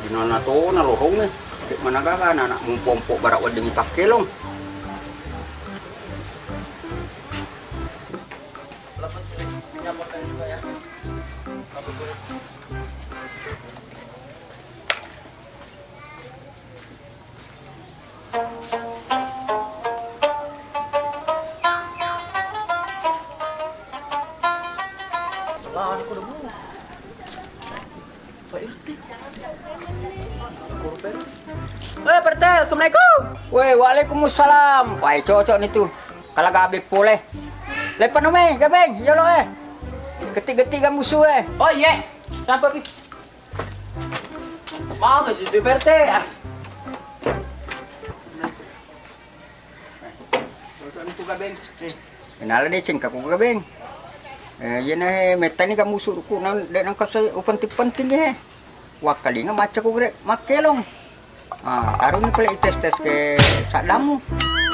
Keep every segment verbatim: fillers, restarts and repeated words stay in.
Nana to na lohong e. Dek mana gaga anak mumpo-mpo barak wedding pakkelong. Eh, P R T, assalamualaikum. Weh, waalaikumsalam. Wah, cocok ni tu. Kala gabe pole. Lepa nume, gabeng, yolo eh. Getik-getik gambusu eh. Oh iye, sampai pi. Mau ke situ P R T? Ah. Cocok ni tu gabeng. Kenala deceng ka ku gabeng. Eh, iyena he, metta ni gambusu ku nang, de nang kase upenting-penting he. Wakkalinga macca ku gere makkelong. Ah, aruni pale ites-tes ke saddamu.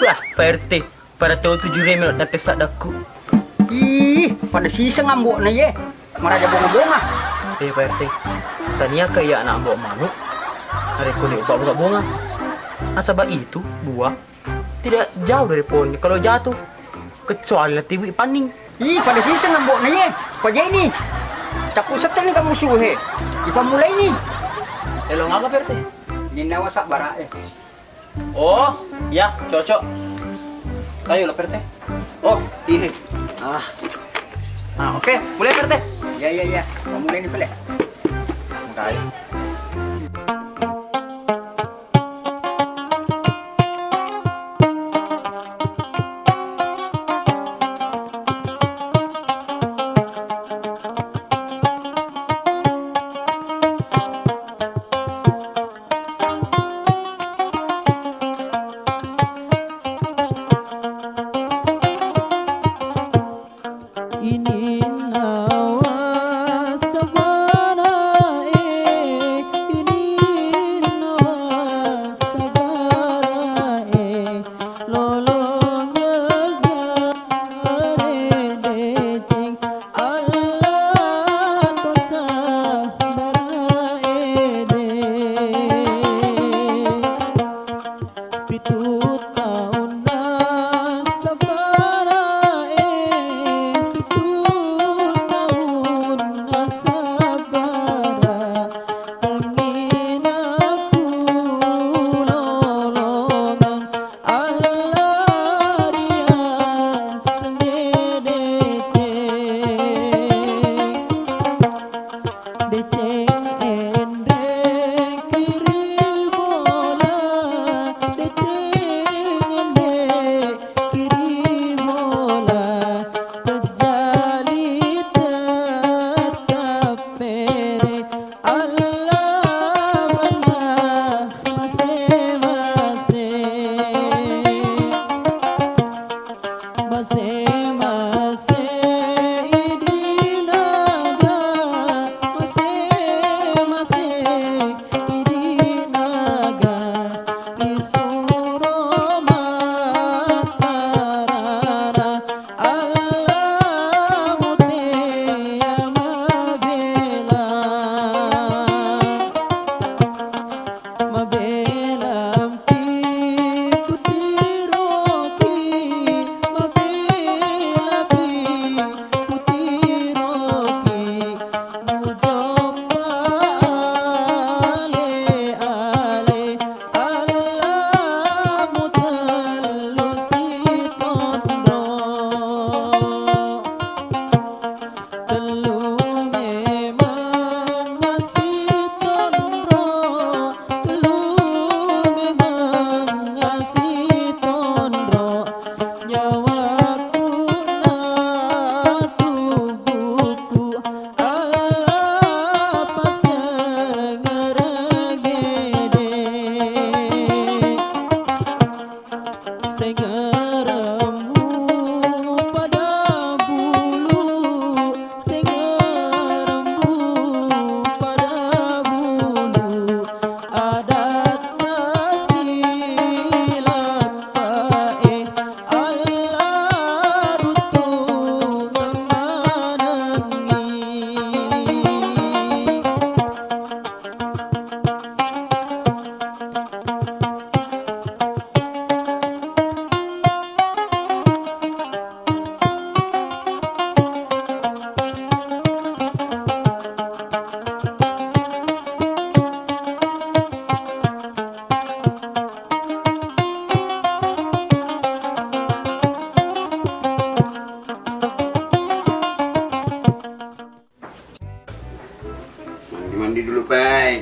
Wah, P R T. Pada tau tuju reme na tes saddakku. Ih, pada siseng ambo'na iye. Maraja bonga-bonga. Eh, P R T. Tania kaya anak ambo' manuk. Narekko ni upa bonga-bonga. Nasaba itu dua tidak jauh dari pohon. Kalau jatuh, kecuali na tiwi panning. Ih, pada siseng ambo'na iye. Pajai ni. Cakku setteng ni kamu suhe. Ipammulai ni. Elo ngaga P R T? Ninnawa sabbara eh. Oh, ya, cocok. Tayo lah P R T. Oh, iya. Ah. Ah, oke, mulai P R T. Iya, iya, iya. Mau mulai nih, Pele. Mulai. Ininna wasabana e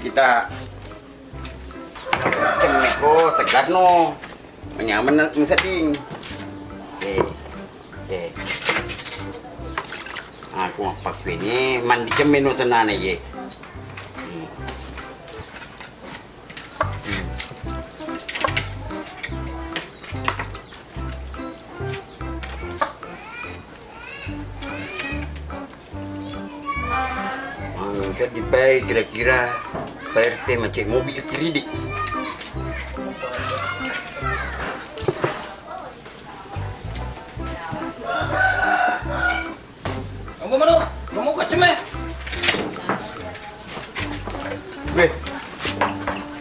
Kita cemme ko segarno. Nyaman na musedding. Eh, eh. Aku mappakkue ni mandi cemme no senana ye. Hmm. Hmm. Mangeng seddi pai kira-kira Pak R T macet mobil kiri di. Ambo mano, kamu kacem eh. Weh.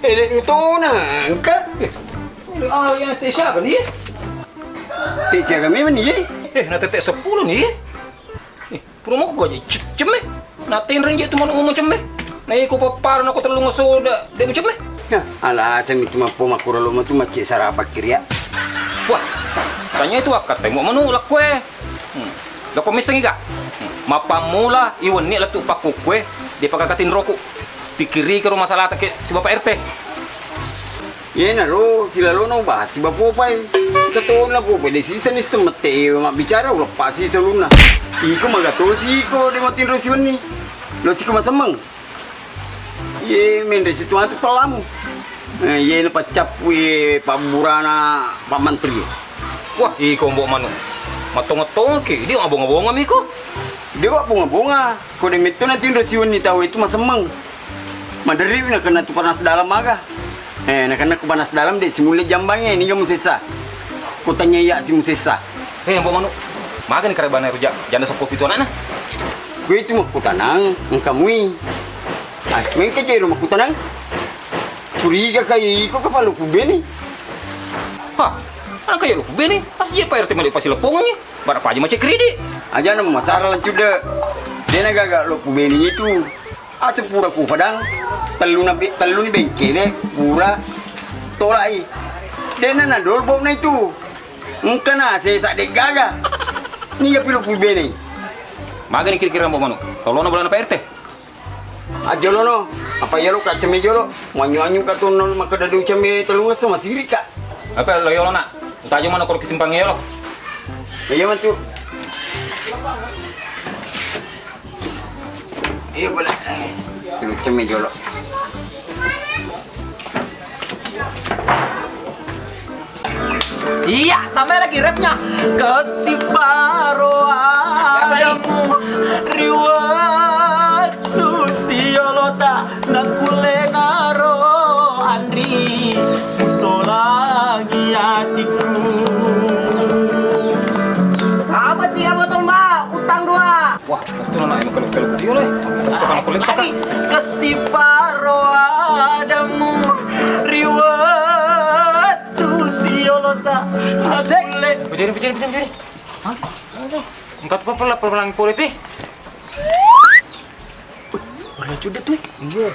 Eh, dek itu nangka. Ah, yang teh siapa ni? Teh siapa memang ni? Eh, na tete sepuluh ni. Eh, pura mau gua aja cemme. Na tenreng je tu manu umum cemme. Na iko papara na ko tellu ngaso de de cemme. Ya, alasan itu mappo makura lo matu macce sarapa kiria. Wah, tanya itu akkat tembok manu lakue. Hmm. Loko misseng iga. Hmm. Mapammula iwenni lettu pakkukue di pakakatin roku. Pikiri karo masalah take si Bapak R T. Iyenaro silalona ubahas si Bapopae. Katona Popae de siseng nisseng mette ewe mabbicara uleppasi salunna. Iko magatosi iko de matinro siwenni. Lo siko masemmeng. Iye menre situang tu pellamu. Eh, iye na paccappui pabburana Pak Mantri. Wah, iko mbok manu. Matonga-tongaki, dia mabonga-bonga miko. Dia wa bonga-bonga. Ko de metto na tinro siwenni tau itu masemmeng. Maderri nakenna tu panas dalam aga. Eh, nakenna ku panas dalam de simulle jambangnge niga musessa. Ku tanya iya si musessa. Eh, mbok manu. Magani karebana ruja janda sokko pitu anakna. Ku itu makkutanang engka mui. Ah, mengke jero makkutanang. Curiga kai iko kepala kubeni. Hah, anak kaya lu kubeni. Pas je Pak R T malik pasi lepongi. Bara paja macet kredit. Aja na masalah lancu de. Dena gaga lo kubeni itu. Ase pura ku padang, telluna be-, telluni bengkele pura tolai. Dena na dolbok na itu. Engka na sesa de gaga. Niga pilu pubene. Magani kira-kira mbok manu. Tolona bolana Pak R T. Ajolono. Apa yalo ka cemme jolo. Manyu-anyu ka tonno makkeda du cemme tellungesso masiri ka. Apa lo yolo na. Tajo manu koro kisimpang yolo. Iya mantu. Iya, boleh. Eh, dulu cemmi jolo. Iya, tambah lagi rapnya. Kesiparo adamu riwettu siolota nakulenaro anri solangi atiku. Apa tiga botol, Mbak? Utang dua. Wah, pasti nana anu kalau kalau dia lah. Atas kapan aku lempak? Kesiparo adamu riwettu siolota. Asik. Pejari, pejari, pejari, pejari. Hah? Engkat apa pala pelang politik? Wih, warna cudet tuh. Iya.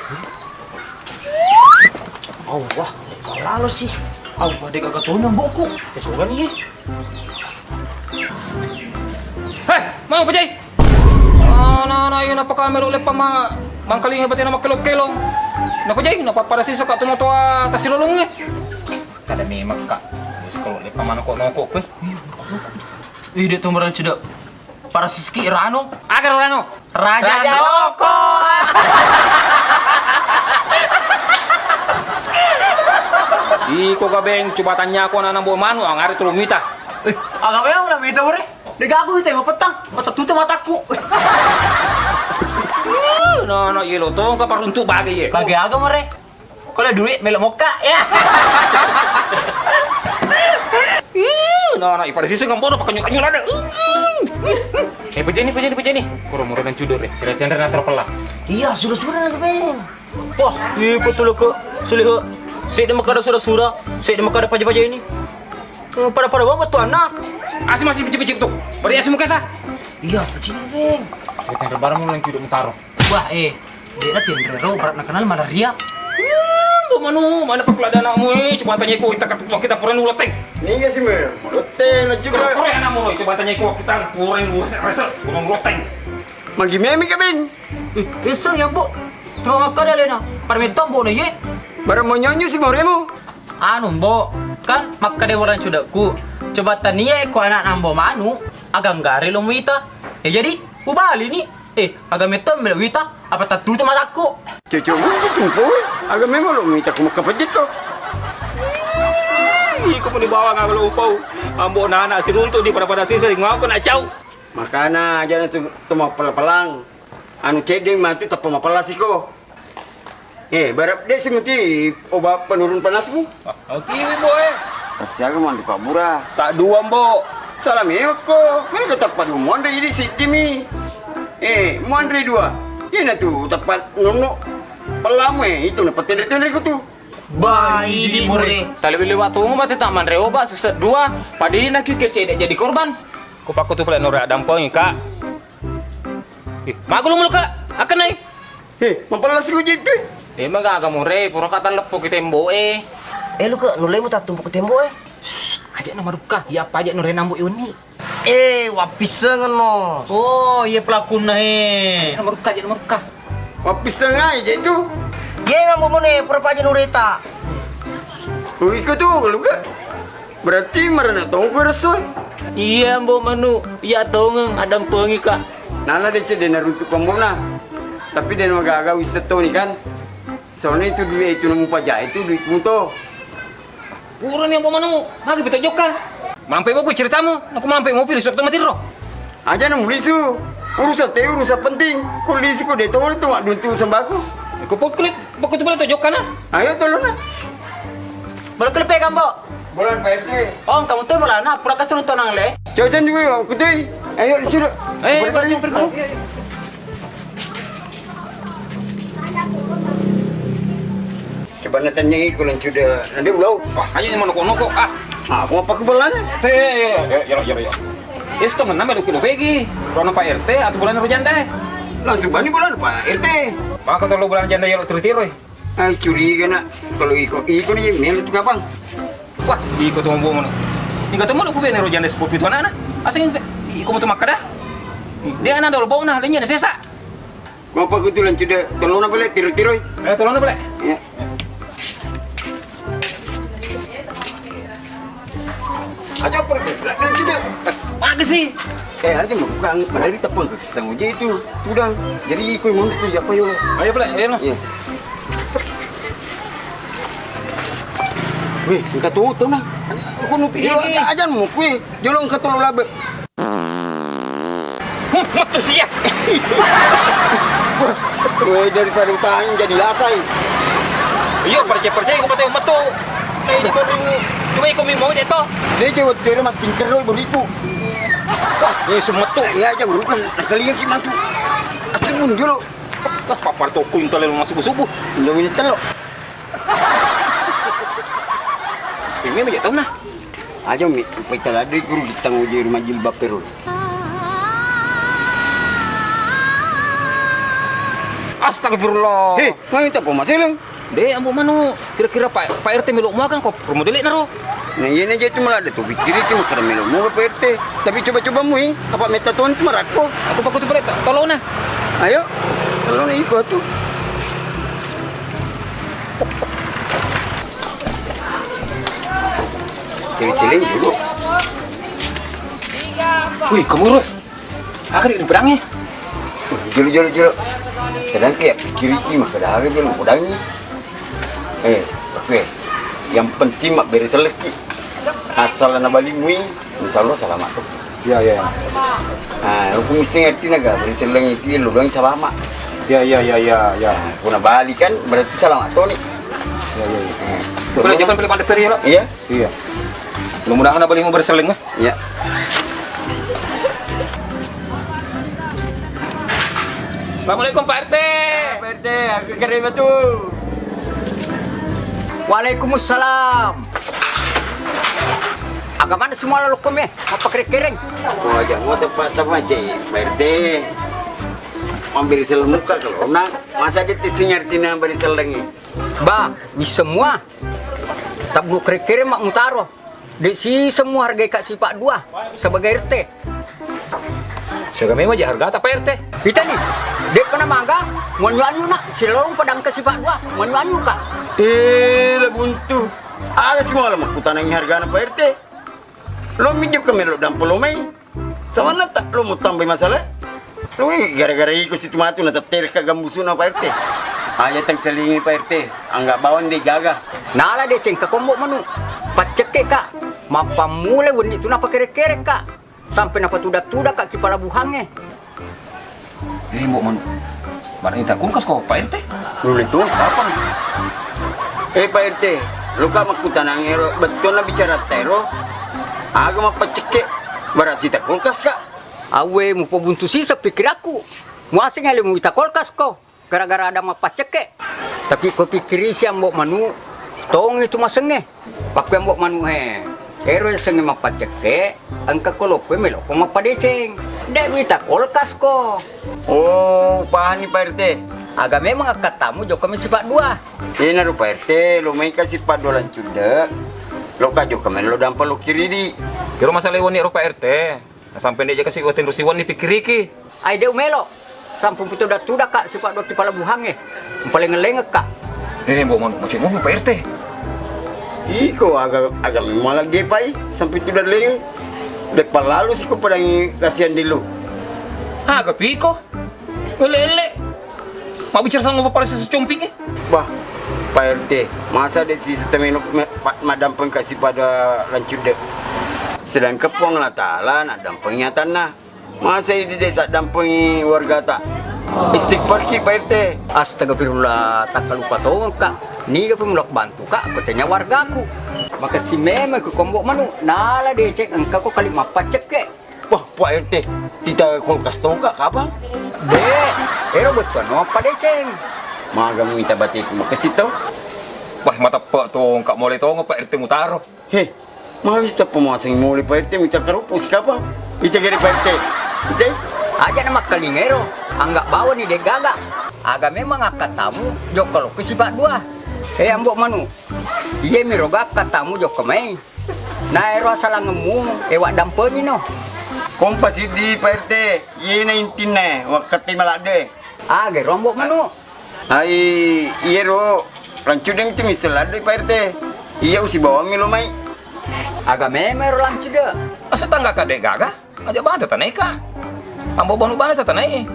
Allah, lalo sih. Allah, dek agak tuh nembokku. Tesuran iya. Hei, mau apa jai? Ana-ana iya napa kamelo leppa ma mangkalinga batena makkelong-kelong. Napa jai? Napa pada sisa kak tumotoa tasilolongnge. Kada memang kak. Bos kalau leppa mana kok nokok kue. Ih, dek tuh merah cedek. Para siski rano. Agar rano. Raja Raja Doko. Iko gabeng, coba tanya aku anak-anak mbok manu, angare tolong mita. Eh, aga memang na mita ure? Dega aku itu yang petang, mata tutup mataku. Ih, no, no, yelo tong ka paruntuk bagi ye. Bagi aga mere? Kalau duit melok mokka ya. Ih, no, no, ipar sisi ngambono pakanyu-kanyu lada. Eh, pejeni, pejeni, pejeni. Kuro muro dan cudor deh. Kira tiandra na tropel lah. Iya, sudah-sudah lagi, Beng. Wah, iya betul ke. Suliho. Sik de makada sudah-sudah, sik de makada paja-paja ini. Eh, pada-pada banget tuh anak. Asli masih pecik-pecik tuh. Bari asli muka sa. Iya, pecik, Beng. Kira tiandra barang mulai cudor mutaro. Wah, eh, dia tinro ro berat nakenal malaria. Iya, mbok manu, mana pakulada anakmu eh, coba tanya ku kita kita pura nuloteng. Niga sih, Mer? Nuloteng, na juga. Pura anakmu, coba tanya ku kita pura nuloteng, pura nuloteng. Magi memi ke, Beng? Eh, esok ya, Mbok. Coba makkeda alena, pada metto ambo'na iye. Barang monyonyo si moremu. Anu, Mbo, kan makkeda orang cudekku, coba tania ko anak nambo manu, aganggare lo muita. Ya jadi, ubali ni. Eh, aga metto melo wita, apa tattutu matakku? Cocok mulu tu, Mbo. Aga memang lo muita ku makkapejjekko. Ih, iko meni bawang aga lo upau. Ambo nana siruntuk di pada-pada sisa ngau ko na cau. Makana aja na tu, tu mappelang-pelang. Anu cedde matu tappa mapellasiko. Eh, barap de' si muti obat penurun panasmu? Ah, oke, Mbo, eh. Pasti aga mandu pabbura. Tak dua, Mbo. Salah mewakko. Mega tappa dua muanre jadi siddi mi. Eh, muanre dua. Ina tu tappa nonno. Pelamu, eh, itu na patenre-tenre ku tu. Ba, idi mure. Talewi lewat tunggu mate tak manre obat seset dua. Padina ki kecedek jadi korban. Ku pakku tu pale nore adampengi, Kak. Eh, magulu mulu, Kak. Akan naik. He, mapellasi ko jetu. Eh, magaga mure, pura ka talleppo ki tembo e. Eh, lu ke, nulle mu tattumpu ki tembo e. Shh, aja na marukka, iya apa aja nure nambu iuni. Eh, wappisengeng no. Oh, iya pelakunna he. Aja na marukka, aja na marukka. Wappisengeng aja itu. Ye, nambu mone, pura pa aja nureta. Ui, iko tu, lu ke. Berarti marana tongko resso. Iya, Mbo Manu, iya tongeng, adampengi ka. Nana de' cedde naruntuk kombona. Tapi de' magaga wisseng toni kan. Soalnya itu duit itu nemu pajak itu duit muto. Purani, Mbo Manu, magi pito jokka. Malampe mopi ceritamu, aku malampe mopi risok to matirro. Aja na mulisu. Urusan te urusan penting. Ku lisu ko de' tongeng tu maduntu sembako. Ko pokkulit, pokku tu pale to jokkana. Ayo tolong na. Boleh kelepe gambo. Bulan Pak R T. Oh, kamu tuh bolana, pura kasih nonton nang le. Coba juga aku tuh. Ayo sudah. Eh, baju pergi. Coba natanya ikut lanjut deh. Nanti ulau. Wah, aja ni manoko-noko ah. Ah, aku apa ke bolana? Te, ya, ya, ya, ya, ya. Esto menambah dua kilo begi. Rona Pak R T atau bulan rojanda? Langsung bani bulan Pak R T. Maka kalau bulan janda ya lo terus-terus. Ah, curiga na. Kalau iko, iko ni melo tu kapang. Wah, iko tu mambo mano. Iko tu melo ku bene rojanda sepuluh pitu anak na. Asing iko mau tu makkada. Dia anak dolo bau na, dia na sesa. Mau apa ku tu lanjut deh. Tolong apa le, tiro-tiro. Eh, tolong apa le? Ya. Aja pergi, lanjut deh. Apa sih? Eh, aja mau bukan, dari tepung ke Tang Oje itu, tudang. Jadi ikut mau tu siapa yo? Ayo, Plek, ayo, no. Iya. Wih, engka tutup nah. Aku nupi. Iya, iya. Aja mau kue, jolong ke tolu labe. Hmm, metu sia. Weh, daripada utang jadi lasai. Iya, percaya-percaya aku patah metu. Nah, ini baru cuma ikut mau je toh. Dia jawab kira makin keroi beriku. Wah, ini semetu. Iya aja bukan. Nah, kalian gimana tuh? Asli pun dulu. Wah, papar toko yang terlalu masuk subuh. Indomie telur. Ini aja tahu nah. Aja mi, upai talade guru di Tang Oje rumah jilbab perul. Astagfirullah. Hei, ngai tapo maseleng? De, ambo manu, kira-kira Pak, Pak R T melo mua kan ko promo dele naro. Nah, iya aja itu malah ada tuh pikir itu makkada melo mua Pak R T. Tapi coba-coba mui, apa meta tuan itu marakko. Aku pakai tuh pale tolong nah. Ayo, tolong ikut tuh. Cili-cili dulu. Wih, kemuru. Aga di pedangi. Jolo, jolo, jolo. Sedangke ya pikir iki makkada aga jolo pedangi. Eh, oke. Yang penting mak beres leki. Asal na bali mui, insya Allah selamat tuh. Iya, iya, iya. Ah, aku mesti ngerti naga, beri seleng itu ya, lu doang selama. Iya, iya, iya, iya, iya. Nah, kuna bali kan berarti selamat tuh nih. Iya, iya, iya. Nah, coba jangan pilih pada peri ya, Pak. Iya. Iya. Mudah-mudahan apa lima berseleng, ah. Iya. Assalamualaikum, Pak R T. Pak R T, aku kere batu. Waalaikumsalam. Aga mana semua lalu kome? Apa kere-kereng? Oh, aja mau tempat apa, Cek? Pak R T. Mabbiri seleng muka kalau nang masa dia tising artinya beri selengi. Ba, bisa semua. Tabbu kere-kere mak mutaro. Dek si semua harga ka sipak dua sebagai R T. Siaga memang aja harga apa R T? Kita nih. Dek Namaga, muanyu-anyu na, silong padangka sipa' dua, muanyu-anyu ka. Eh, la buntu. Aga simala makkutanangi hargana Pak R T. Lo mi jokka melo dampa lo mai. Samanna ta lo mo tambai masalah. Lo mai gara-gara iko situ matu na tettere ka gambusuna Pak R T. Aja tengkelingi Pak R T, anggak bawang de' gaga. Nala deceng ka ko Mbok Manu. Paccekke ka. Mappammula wenni tu napakere-kere ka. Sampai napatuda-tuda ka ki palabuhangnge. Eh, Mbok Manu. Barang ita kulkas ko, Pak R T? Nulle tu, kapan? Eh, Pak R T, lo ka makkutanang ero, bettuanna bicara tero. Aga mappaccekke, berarti ta kulkas ka. Awe, mupobuntu sisa pikirakku. Muaseng ale muita kulkas ko. Gara-gara ada mappaccekke. Tapi ko pikkiri si Ambo Manu, tongi tu masengnge. Pakkue Ambo Manu he. Ero yasengnge mappaccekke, engka ko lokkoe meloko mappadeceng. De' wita kulkas ko. Oh, upahani Pak R T. Aga memang akkattamu jokka mi sipa' dua. Iyanaro Pak R T, lo maika sipa' dua lancudde. Loka jokka melo dampa lo kiridi. Iro masalah wonni ro Pak R T. Nasampe nde'ja kasi watenru siwenni pikkiriki. Ai de' umelo. Sampung pito da tuda ka sipa' dua ki palabuhangnge. Mpalengeng-lengeng ka. Eh, Mbok Manu, macet mufu Pak R T. Iko aga, aga memang lagi pai sampai tuda lengeng. Dek palalu siko padangi kasihan dilu. Aga piko? Ele-ele. Mabbicara sama bapak rasa secomping eh. Bah, Pak R T, masa de' si setemeno me-, pa-, maddampeng kasi pada lancudde. Sedangkan Puang Allah Ta'ala naddampengi atanna. Masa idi de' taddampengi wargata? Istighfar ki, Pak R T. Astagfirullah, takkalupa tongeng ka. Niga pemulak bantu ka, ko tanya wargaku. Makessing memang ko Mbok Manu, nala deceng engka ko kali mappaccekke. Wah, Pak R T, tita kulkas tongka kapang? De', ero bettuanna mappadeceng. Maga muita bateku makessing to? Wah, mateppe' tongka mole tongeng Pak R T mutaro. He, mawis tappa muaseng mole Pak R T mita karopo sikapang. Ita gere Pak R T. Ite? Aja na makkalinga ero, anggak bawani de' gaga. Aga memang akkattamu, jokka lokko sipa' dua. He, Ambo Manu. Iye miro ga akkattamu jokka mai. Na ero asalangemmu, e waddampengi no. Kompa siddi Pak R T, iyena intinna, wakkette maladde. Aga ero Ambo Manu? Ai, iyero lancudeng tu misal ladde Pak R T. Iya usibawa mi lo mai. Aga memang ero lancude. Asa tangga ka de' gaga, aja bata tanai ka. Ambo Manu bana tatanai.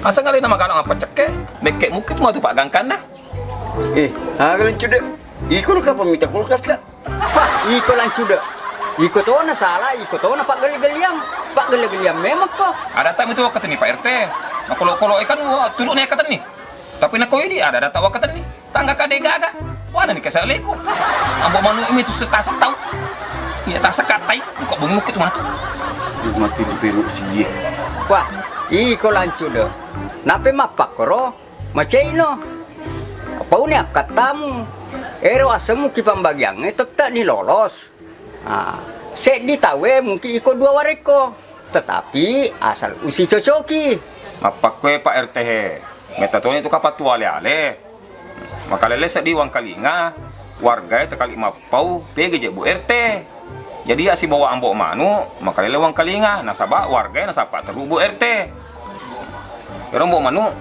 Asa ngalena magana mapaccekke, bekke mukki tu matu paggangkanna. Eh, aga lancude. Iko lo kapang mita kulkas ka? Wah, iko lancude. Iko tona salah, iko tona paggeli-geliang. Paggeli-geliang memang ko. Ada tak itu waktu ni Pak R T. Nah, kalau-kalau ikan tuluk ni kata ni. Tapi nak kau ini ada, ada tak waktu ni. Tangga ka de' gaga. Wana ni kesaleku. Ambo Manu ini tu setasa tau. Iya tasa katai. Buka benguk itu matu. Mati di perut si dia. Wah, iko lancude. Nape mappakkoro? Maceino. Pauni akkattamu. Ero asemmu ki pambagiangnge tette' ni lolos. Ah, seddi taue mungkin iko dua warekko. Tetapi asal usicocoki. Mappakkue Pak R T he. Metta toni tu kapang tu ale-ale. Makalele seddi wangkalinga, wargae tekali mappau pegi je Bu R T. Jadi assibawa Ambo Manu makalele wangkalinga nasaba wargae nasappa teru Bu R T. Ero Ambo Manu,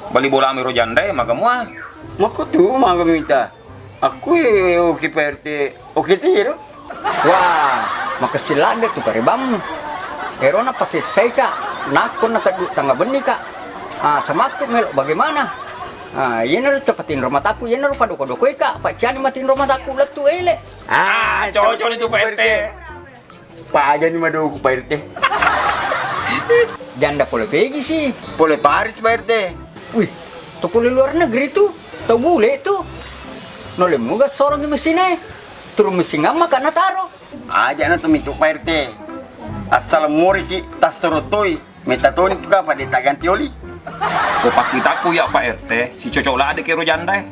bali bolami ro jandae maga mua. Makko tu maga mita. Aku oke Pak R T, oke tiro. Wah, makessing ladde tu karebammu. Erona pasessaika, nakko nateddu tangnga bennika. Ah, samakku melo bagaimana? Ah, iyanaro to patinro mataku, iyanaro padoko-dokoika, pacciani matinro mataku lettu ele. Ah, cocok itu Pak R T. Pajani madoku Pak R T. Janda pole pegi si. Pole Paris Pak R T. Wih, to pole luar negeri tu, to bule tu. Nole muga sorong mesine. Turun mesin amma ka nataro. Aja na tumitu Pak R T. Asal moriki tassorotoi, meta toni tu kapa de taganti oli. Ko pakkitaku ya Pak R T, si cocok ladde kero jandae.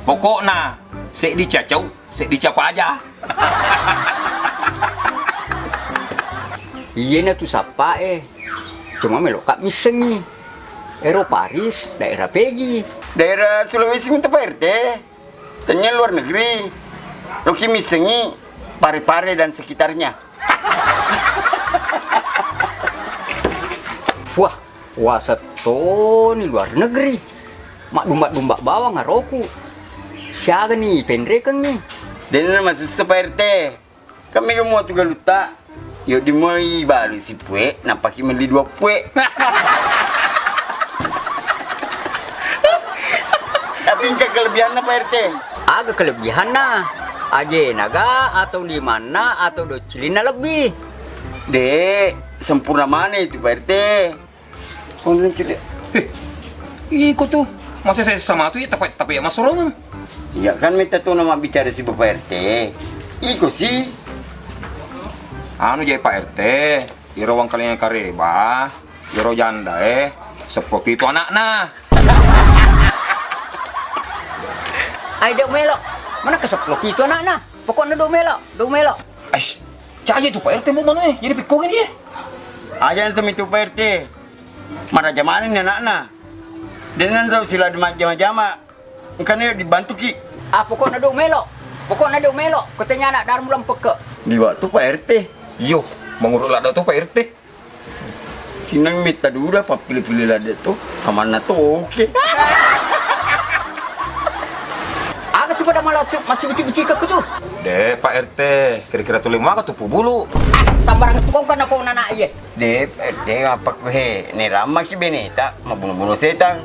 Pokokna, seddi cacau, seddi capaja. Iyena tu sappae, cuma meloka missengi. Ero Paris, daerah pegi? Daerah Sulawesi mintu Pak R T. Tanya luar negeri. Loki missengi Pare-Pare dan sekitarnya. Wah, Wasettoni luar negeri. Maddumba-dumba bawang aroku. Siagani penrekengngi. Dena masussa Pak R T. Kan mega mua tu galutta. Yo dimoi balu sipue, nappaki melli dua pue. Tapi engka kelebihanna Pak R T. Aga kelebihanna? Ajenaga atau limanna atau docilinna lebbi? Dek, sempurna mana itu Pak R T. Konreng cedde. Eh, iko tu. Masa saya sama tu ya tapi tapi ya masorongeng. Iya kan minta tu nama bicara si Bapak R T. Iko sih. Anu jadi Pak R T, iro wangkalinga kareba, iro janda eh, sepuluh pitu anakna. Ai dek melo, mana ke sepuluh pitu anakna? Pokoknya do melo, do melo. Aish, caja tu Pak R T bu manu eh, jadi pikko gini eh. Aja nanti mitu Pak R T. Maraja manenni anakna. Dennang tau sila majjama-jama. Engkana yo dibantuki. Ah, pokokna do melo. Pokokna do melo. Kotenya anak darmu lampeke. Di waktu Pak R T. Yo, menguruk ladde tu Pak R T. Sinang metta dura pappili-pili ladde tu. Samanna tu oke. Aga sih pada malas masih beci-beci ke tu. De, Pak R T, kira-kira tuli muaka tu pubulu. Ah, sambarang tu kongkana pona nak iye. De, Pak R T, apa he? Nerammaki beneta, mabbuno-buno setang.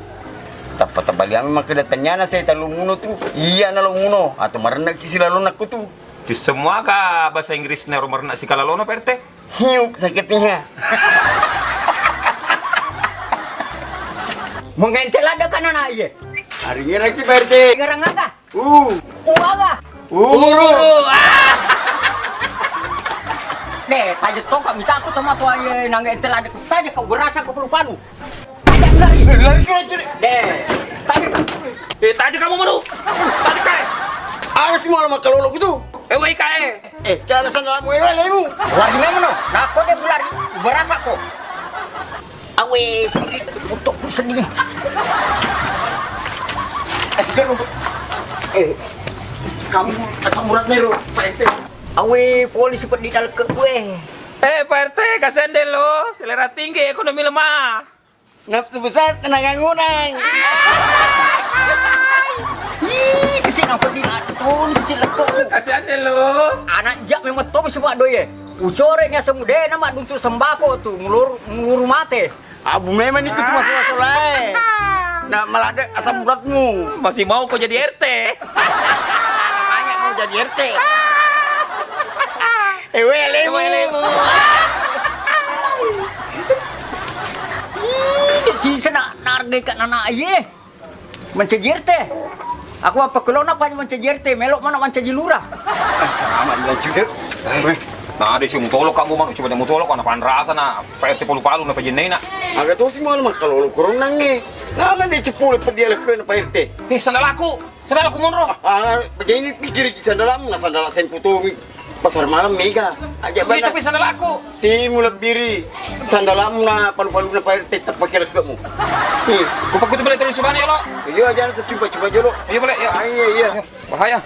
Tappa tabaliami makkeda tennyana setang lo muno tu. Iya na lo muno, atau marenna ki silalonna ku tu. Ti semua ka bahasa Inggris na ro marenna sikalalona Pak R T. Hiu sakitnya. Mengente lada kan anak iye. Hari ini lagi Pak R T. Ngerang aga? Uh. Uwaga. Uh. Ururu. Ah. Deh, taja tongka mita aku sama tua ye nangga entel ada taja kau berasa kau palu-palu. Taja lari. Eh, lari kira curi. Deh, taja. Eh, taja kamu menu. Taja kai. Awas mau lama kalau lo gitu. Eh, wai kai. Eh, cara sana mau ewe lemu. Lari memang no. Nah, kau deh lari. Berasa kau. Awe, untuk sedih. Kasih dulu. Eh, kamu asam urat nero, Pak R T. Awe, polisi peddi dalke gue. Eh, Pak R T, kasihan deh lo. Selera tinggi, ekonomi lemah. Nafsu besar, tenaga ngurang. Ih, kesi nang peddi atun, kesi leke. Kasihan deh lo. Anak jak memang tobi semua doye. Ucore ni asam ude nama duntu sembako tu, mulur mulur mate. Abu memang itu cuma sola-sola eh. Nah, malah ada asam uratmu. Masih mau kau jadi R T? Banyak mau jadi R T. Ewe lemu. Ewe lemu. Ih, sisa nak narge ka nana ye. Mancaji R T. Aku apa kelona apa mancaji R T, melok mana mancaji lurah. Sama dengan juga. Nah, ada si mutolok kamu mah, coba mutolok anak panrasa na Pak R T palu-palu na pajennena. Aga to si malu makkalolo kurang nange. Nana de cepule pediala kena Pak R T. Eh, sandal aku. Sandal aku monro. Ah, jadi ini pikir sandalamu na sandal sempu tomi. Pasar malam mega. Aja tapi sandal aku. Timu lebbiri. Sandalamu na palu-palu na Pak R T teppake lekemu. Ih. Kupakutu balik terus subane ya lo. Iya aja tu coba-coba jolo. Iya balik ya. Ah, iya iya. Bahaya.